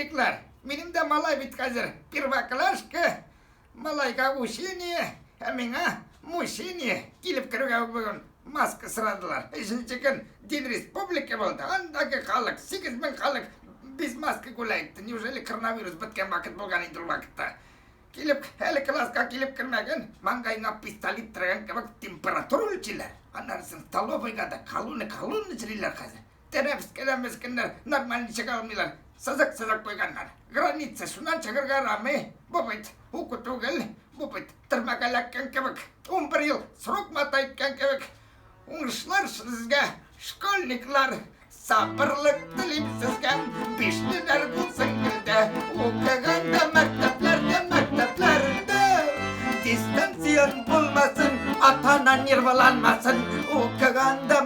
Школьниклар, минем дә малай бит хәзер, первоклашка, малайга учение, ә миңа мучение. Килеп керүгә үк бүген маска сорадылар. Өченче көн День республики булды, андагы халык, 8000 халык без маска гулять итте. Неужели коронавирус беткән вакыт булган инде ул вакытта? Килеп, әле класска килеп кермәгән, маңгаеңа пистолет терәгән кебек температура үлчиләр. Аннан соң столовыйга да колонна-колонна йөриләр хәзер. Тәнәфескә дә мескеннәр нормально чыга алмыйлар. Сызык-сызык куйганнар. Граница, шуннан чыгырга ярамый. Бу бит уку түгел, бу бит төрмәгә эләккән кебек. 11 ел срок мата иткән кебек. Уңышлар сезгә, школьниклар! Сабырлык телим сезгә, бишлеләр булсын гел дә. Укыганда мәктәпләрдә, мәктәпләрдә. Дистанцион булмасын, ата-ана нервыланмасын. Укыганда.